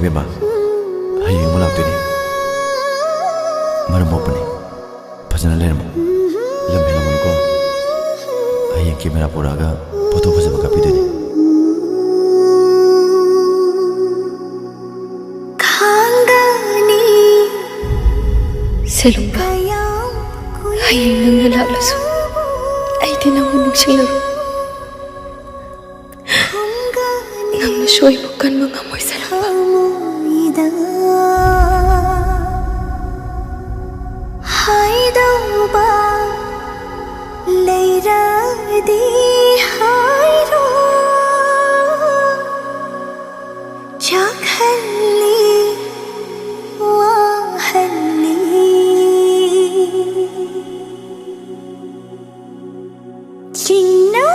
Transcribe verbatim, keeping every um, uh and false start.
ꯏꯃꯥ, ꯍꯌꯦꯡ ꯑꯃꯨꯛ ꯂꯥꯛꯇꯣꯏꯅꯤ꯫ ꯃꯔꯝ ꯃꯣꯛꯄꯅꯤ꯫ ꯐꯖꯅ ꯂꯩꯔꯝꯃꯣ꯫ ꯂꯝ ꯍꯦꯜꯂꯝꯒꯅꯨꯀꯣ꯫ ꯍꯌꯦꯡ ꯀꯦꯃꯦꯔꯥ ꯄꯨꯔꯛꯑꯒ ꯐꯣꯇꯣ ꯐꯖꯕ ꯀꯥꯞꯄꯤꯗꯣꯏꯅꯤ꯫ ꯈꯥꯡꯒꯅꯤ꯫ ꯁꯦꯂꯨꯡꯕ, ꯍꯌꯦꯡ ꯅꯪꯅ ꯂꯥꯛꯂꯁꯨ ꯑꯩꯗꯤ ꯅꯪꯕꯨ ꯅꯤꯡꯁꯤꯡꯂꯔꯣꯏ꯫ ꯅꯪꯅꯁꯨ ꯑꯩꯕꯨ ꯀꯟꯕ ꯉꯝꯃꯣꯏ, ꯁꯦꯂꯨꯡꯕ꯫ ꯍꯥꯏꯗꯧꯕ ꯂꯩꯔꯗꯤ ꯍꯥꯏꯔꯣ꯫ ꯆꯥꯛꯍꯜꯂꯤ, ꯋꯥꯍꯜꯂꯤ꯫ ꯆꯤꯡꯅ